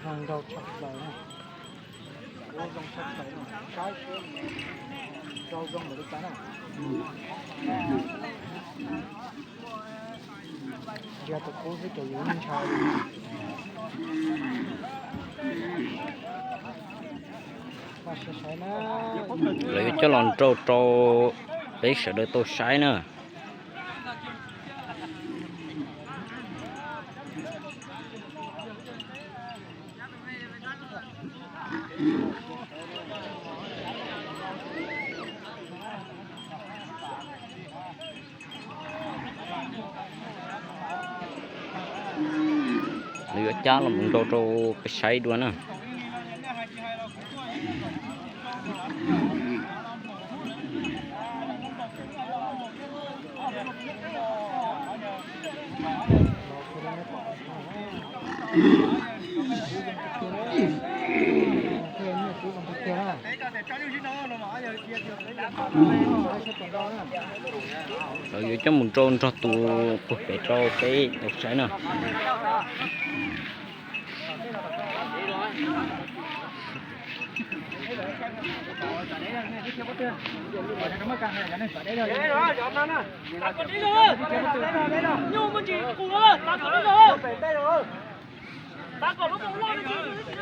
Nrau tshaj plaws na. Kuv zoo tshaj plaws na, saib seb nrau zoo npaum li cas na. Ntsia tus kub xwb ces yus ntshai. Vaj sia saib na. Lawv yuav coj los nrau rau peb sawv daws tau saib na. Lawv yuav cab los mus nrau rau peb saib dua na. Lawv yuav coj mus nrau nrog tus puag pem rau peb tau saib na.